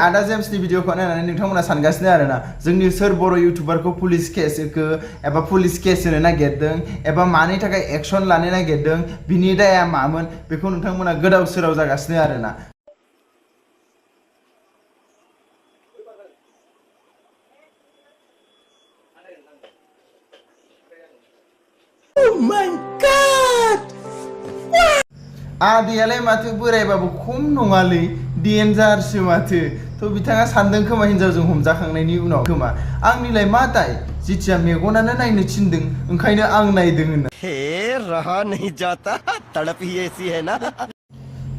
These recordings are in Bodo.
आदा जेम्सनि भिडिअखौ नायनानै नोंथांमोना सानगासिनो आरोना जोंनि सोर बर' इउटुबारखौ पुलिस केस होखो एबा पुलिस केस होनो नागिरदों एबा मानि थाखाय एक्सन लानो नागिरदों बिनि दाया मामोन बेखौ नोंथांमोना गोदाव सोराव जागासिनो आरोना Oh my god! आदियालाय माथो बोरायबाबो खम नङालै डेन्जारसो माथो थ' बिथाङा सानदों खोमा हिनजावजों हमजाखांनायनि उनाव खोमा आंनिलाय मा दाय जिथिया मेगनानो नायनो थिनदों ओंखायनो आं नायदों होनना हे रहा नहीं जाता तड़प ही ऐसी है ना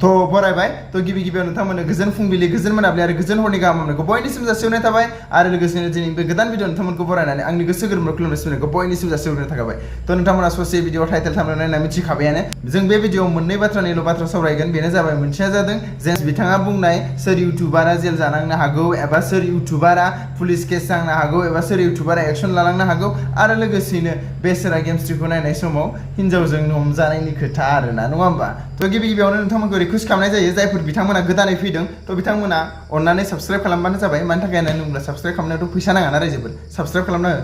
थ' फरायबाय थ' गिबियाव नोंथांमोननो गोजोन फुंबिलि गोजोन मोनाबिलि आरो गोजोन हरनि गाहाम हामलायनायखौ बयनिसिम जासिहरनाय थाबाय आरो लोगोसेनो दिनै बे गोदान भिडिअ नोंथांमोनखौ बरायनानै आंनि गोसो गोरबोनिफ्राय खुलुमनाय सिबिनायखौ बयनिसिम जासिहरनाय थाबाय थ' नोंथांमोना ससे भिडिअ टाइटेल थांनानै नायना मिथिखाबायानो जों बे भिडिअआव मोननै बाथ्रानिल' बाथ्रा सावरायगोन बेनो जाबाय मोनसेया जादों जेम्स बिथाङा बुंनाय सोर इउटुबारा जेल जानांनो हागौ एबा सोर इउटुबारा पुलिस केस जानो हागौ एबा सोर इउटुबारा एक्सन लालांनो हागौ आरो लोगोसेनो बेसोरा गेमस्ट्रिखौ नायनाय समाव हिनजावजों हमजानायनि खोथा आरोना नङा होमबा थ' गिबियावनो नोंथांमोनखौ रिकुवेस्ट खालामनाय जायो जायफोर बिथांमोना गोदानै फैदों थ' बिथांमोना अननानै साबस्क्राइब खालामबानो जाबाय मानि थाखाय होननानै बुङोब्ला साबस्क्राइब खालामनायावथ' फैसा नाङा ना रायजोफोर साबस्क्राइब खालामना हो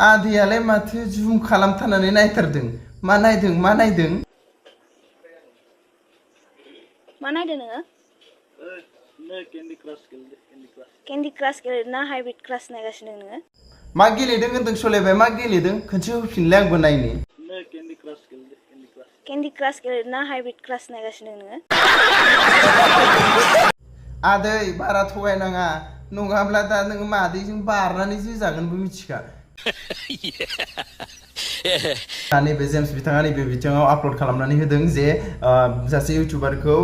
आदियालाय माथो जुम खालामथारनानै नायथारदों मा नायदों मा नायदों नोङो केन्डि क्रास गेलेदों ना हाइब्रिड क्रास नायगासिनो नोङो मा गेलेदों होनदों सलायबाय मा गेलेदों खनसे होफिनलाय आंबो नायनो केन्डि क्रास गेलेदों ना हाइब्रिड क्रास नायगासिनो नोङो आदै बारा थगायनाङा नङाब्ला दा नोङो मादैजों बारनानैसो जागोनबो मिथिखा नैबे जेम्स बिथाङा नैबे बिथिङाव आपल'ड खालामनानै होदों जे सासे इउटुबारखौ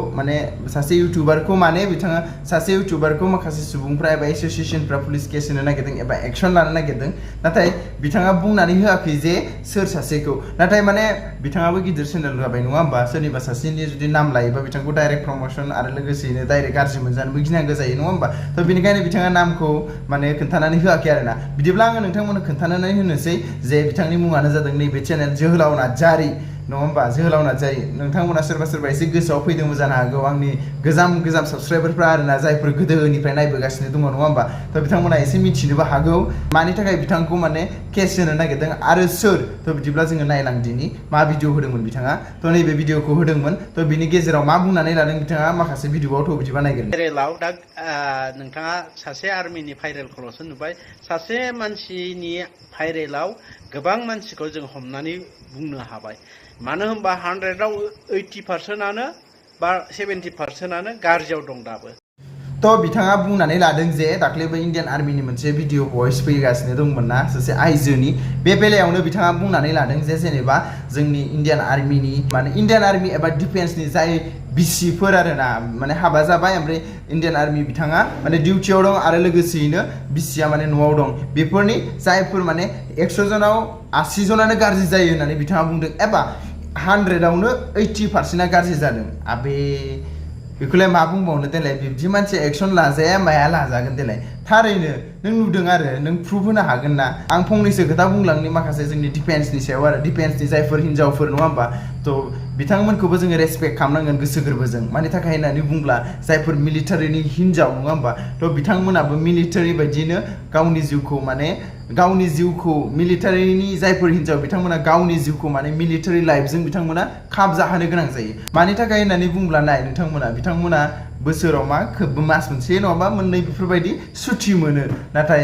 माने बिथाङा सासे इउटुबारखौ माखासे सुबुंफ्रा एबा एस'सिएशनफ्रा पुलिस केस होनो नागिरदों एबा एक्सन लानो नागिरदों नाथाय बिथाङा बुंनानै होआखै जे सोर सासेखौ नाथाय माने बिथाङाबो गिदिर चेनेल जाबाय नङा होमबा सोरनिबा सासेनि जुदि नाम लायोबा बिथांखौ डाइरेक्ट प्रमोसन आरो लोगोसेनो डाइरेक्ट गाज्रि मोनजानोबो गिनांगौ जायो नङा होमबा थ' बेनिखायनो बिथाङा नामखौ माने खोन्थानानै होआखै आरोना बिदिब्ला आङो नोंथांमोननो खोन्थानानै होनोसै जे बिथांनि मुङानो जादों नैबे चेनेल जोहोलाव नार्जारि नङा होमबा जोहोलाव नार्जारि नोंथांमोना सोरबा एसे गोसोआव फैदोंबो जानो हागौ आंनि गोजाम साबस्क्राइबारफ्रा आरोना जायफोर गोदोनिफ्राय नायबोगासिनो दङ नङा होमबा थ' बिथांमोना एसे मिथिनोबो हागौ मानि थाखाय बिथांखौ माने केस होनो नागिरदों आरो सोर थ' बिदिब्ला जोङो नायलांदिनि मा भिडिअ होदोंमोन बिथाङा थ' नैबे भिडिअखौ होदोंमोन थ' बिनि गेजेराव मा बुंनानै लादों बिथाङा माखासे भिडिअआव थ' बिदिबा नायगोन भाइरेलाव दा नोंथाङा सासे आर्मिनि भाइरेलखौल'सो नुबाय सासे मानसिनि भाइरेलाव गोबां मानसिखौ जों हमनानै बुंनो हाबाय मानो होनबा 100आव 80%आनो बा 70%आनो गाज्रियाव दं दाबो थ' बिथाङा बुंनानै लादों जे दाख्लैबो इन्डियान आर्मिनि मोनसे भिडिअ भइस फैगासिनो दंमोन ना सासे आइजोनि बे बेलायावनो बिथाङा बुंनानै लादों जे जेनेबा जोंनि इन्डियान आर्मिनि माने इन्डियान आर्मि एबा डिफेन्सनि जाय बिसिफोर आरोना माने हाबा जाबाय ओमफ्राय इन्डियान आर्मि बिथाङा माने डिउटियाव दं आरो लोगोसेयैनो बिसिया माने न'आव दं बेफोरनि जायफोर माने 100 जनाव 80 जनानो गाज्रि जायो होननानै बिथाङा बुंदों एबा 100आवनो 80%आ गाज्रि जादों आबे बेखौलाय मा बुंबावनो देलाय बिब्दि मानसिया एक्सन लाजाया माया लाजागोन देलाय थारैनो नों नुदों आरो नों प्रुफ होनो हागोन ना आं फंनैसो खोथा बुंलांनि माखासे जोंनि डिफेन्सनि सायाव आरो डिफेन्सनि जायफोर हिनजावफोर नङा होमबा थ' बिथांमोनखौबो जोङो रेसपेक्ट खालामनांगोन गोसो गोरबोजों मानि थाखाय होननानै बुंब्ला जायफोर मिलिटारिनि हिनजाव नङा होमबा थ' बिथांमोनाबो मिलिटारि बायदिनो गावनि जिउखौ मिलिटारिनि जायफोर हिनजाव बिथांमोना गावनि जिउखौ माने मिलिटारि लाइफजों बिथांमोना खाब जाहोनो गोनां जायो मानि थाखाय होननानै बुंब्ला नाय बिथांमोना बोसोराव मा खोब मास मोनसे नङाबा मोननै बेफोरबायदि सुथि मोनो नाथाय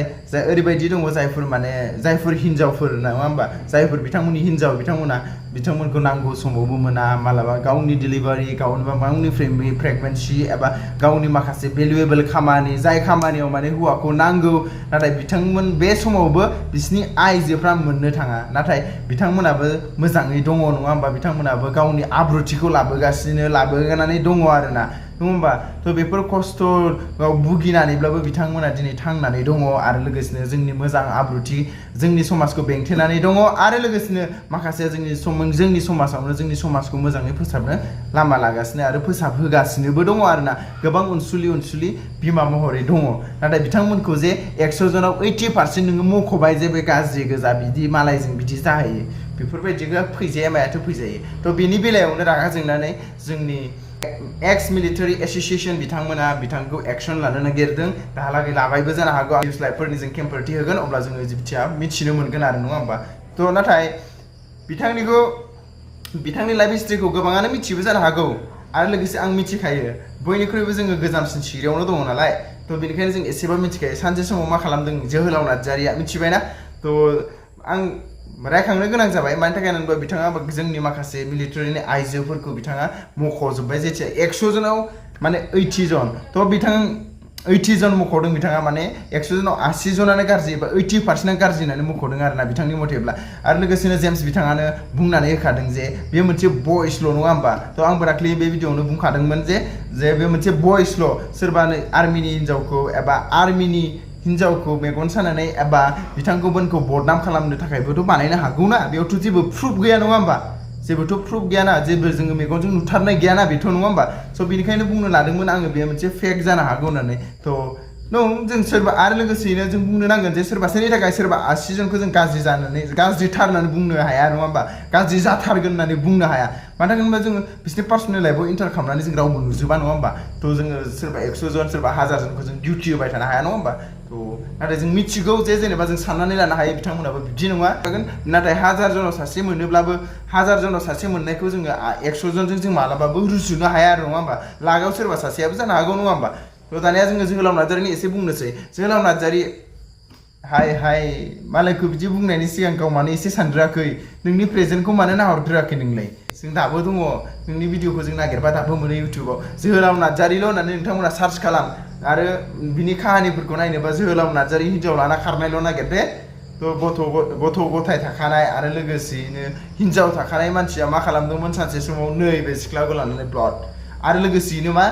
ओरैबायदि दङ जायफोर हिनजावफोर नङा होमबा जायफोर बिथांमोननि हिनजाव बिथांमोनखौ नांगौ समावबो मोना मालाबा गावनि डिलिभारि गावनि प्रेगनेन्सि एबा गावनि माखासे भेलुएबल खामानि जाय खामानियाव माने हौवाखौ नांगौ नाथाय बिथांमोन बे समावबो बिसिनि आइजोफ्रा मोननो थाङा नाथाय बिथांमोनाबो मोजाङै दङ नङा होमबा बिथांमोनाबो गावनि आब्रुथिखौ लाबोगानानै दङ आरोना नङा होमबा थ' बेफोर खस्थ' भुगिनानैब्लाबो बिथांमोना दिनै थांनानै दङ आरो लोगोसेनो जोंनि मोजां आब्रुथि जोंनि समाजखौ बेंथेनानै दङ आरो लोगोसेनो माखासे जोंनि समाजावनो जोंनि समाजखौ मोजाङै फोसाबनो लामा लागासिनो आरो फोसाबहोगासिनोबो दङ आरोना गोबां अनसुलि बिमा महरै दङ नाथाय बिथांमोनखौ जे 100 जनाव 80% नोङो मख'बाय जे बे गाज्रि गोजा बिदि मालायजों बिदि जाहैयो बेफोरबायदिखौ फैजाया मायाथ' फैजायो थ' बेनि बेलायावनो रागा जोंनानै जोंनि एक्स मिलिटारि एस'सिएशन बिथांमोना बिथांखौ एक्सन लानो नागिरदों दाहालागै लाबायबो जानो हागौ निउस लाइभफोरनि जों केम्पेनिटि होगोन अब्ला जोङो बिथिया मिथिनो मोनगोन आरो नङा होमबा थ' नाथाय बिथांनि लाइफ हिस्ट्रिखौ गोबाङानो मिथियोबो जानो हागौ आरो लोगोसे आं मिथिखायो बयनिख्रुइबो जोङो गोजामसिन सिरियावनो दङ नालाय थ' बेनिखायनो जों एसेबाबो मिथिखायो सानसे समाव मा खालामदों जोहोलाव नार्जारिया मिथिबायना थ' आं रायखांनो गोनां जाबाय मानि थाखाय होनोबा बिथाङा जोंनि माखासे मिलिटारिनि आइजोफोरखौ बिथाङा मख'जोब्बाय जेथिया 100 जनाव माने 80 जन थ' बिथां 80 जन मख'दों बिथाङा माने 100 जनाव 80 जनानो गाज्रि बा 80% गाज्रि होननानै मख'दों आरोना बिथांनि मथेब्ला आरो लोगोसेनो जेम्स बिथाङानो बुंनानै होखादों जे बेयो मोनसे बयसल' नङा होमबा थ' आंबो दाख्लि बे भिडिअ'आवनो बुंखादोंमोन जे बे मोनसे बयसल' सोरबा आर्मिनि हिनजावखौ एबा आर्मिनि हिनजावखौ मेगन सानानै एबा बिथांखौ बदनाम खालामनो थाखायबोथ' बानायनो हागौना बेयावथ' जेबो प्रुफ गैया नङा होमबा जेबोथ' प्रुफ गैयाना जेबो जोङो मेगनजों नुथारनाय गैयाना बेथ' नङा होमबा स' बेनिखायनो बुंनो लादोंमोन आङो बेयो मोनसे फेक जानो हागौ होननानै थ' जों सोरबा आरो लोगोसेयैनो जों बुंनो नांगोन जे सोरबासोनि थाखाय सोरबा 80 जनखौ जों गाज्रिथार होननानै बुंनो हाया नङा होमबा गाज्रि जाथारगोन होननानै बुंनो हाया मानो होनोबा जोङो बिसोरनि पार्सनेल लाइफआव इन्टार खालामनानै जों रावबो नुजोबा नङा होमबा थ' जोङो सोरबा 100 जन सोरबा 1000 जनखौ जों डिउटि होबाय थानो हाया नङा होमबा थ' नाथाय जों मिथिगौ जे जेनेबा जों साननानै लानो हायो बिथांमोनाबो बिदि नङा नाथाय 1000 जनाव सासे मोनोब्लाबो 1000 जनाव सासे मोननायखौ जोङो 100 जनजों जों मालाबाबो रुजुनो हाया आरो नङा होमबा लागाव सोरबा सासेयाबो जानो हागौ नङा होमबा थ' दानिया जोङो जोहोलाव नार्जारिनि एसे बुंनोसै जोहोलाव नार्जारि हाय मालायखौ बिदि बुंनायनि सिगां गाव मानो एसे सानद्राखै नोंनि प्रेजेन्टखौ मानो नाहरद्राखै नोंलाय जों दाबो दङ नोंनि भिडिअखौ जों नागिरबा दाबो मोनो इउटिउबाव जोहोलाव नार्जारिल' होननानै नोंथांमोना सार्च खालाम आरो बिनि काहानिफोरखौ नायनोबा जोहोलाव नार्जारि हिन्जाव लाना खारनायल' नागिर दे थ' गथ' गथाय थाखानाय आरो लोगोसेयैनो हिन्जाव थाखानाय मानसिया मा खालामदोंमोन सानसे समाव नै बे सिख्लाखौ लानानै ब्लड आरो लोगोसेयैनो मा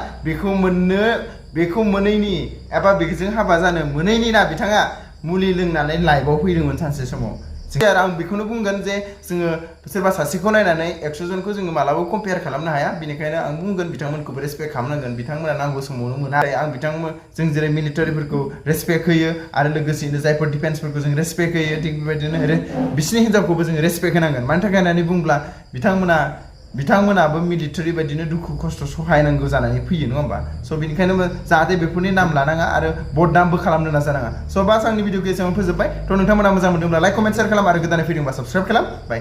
बेखौ मोनैनि एबा बेजों हाबा जानो मोनैनि ना बिथाङा मुलि लोंनानै लाइफआव फैदोंमोन सानसे समाव आं बेखौनो बुंगोन जे जोङो सोरबा सासेखौ नायनानै 100 जनखौ जोङो मालाबाबो कम्पेयार खालामनो हाया बेनिखायनो आं बुंगोन बिथांमोनखौबो रेसपेक्ट खालामनांगोन बिथांमोना नांगौ समावनो मोना आं जों जेरै मिलिटारिफोरखौ रेसपेक्ट होयो आरो लोगोसेयैनो जायफोर डिफेन्सफोरखौ जों रेसपेक्ट होयो थिग बेबायदिनो बिसिनि हिनजावखौबो जों रेसपेक्ट होनांगोन मानि थाखाय होननानै बुंब्ला बिथांमोनाबो मिलिटारि बायदिनो दुखु खस्थ' सहायनांगौ जानानै फैयो नङा होमबा स' बेनिखायनो जाहाथे बेफोरनि नाम लानाङा आरो बदनामबो खालामनो नाजानाङा स' बास आंनि भिडिअखौ एसेबां फोजोबबाय थ' नोंथांमोना मोजां मोनदोंब्ला लाइक कमेन्ट शेयार खालाम आरो गोदानै फैदोंबा साबस्क्राइब खालाम बाय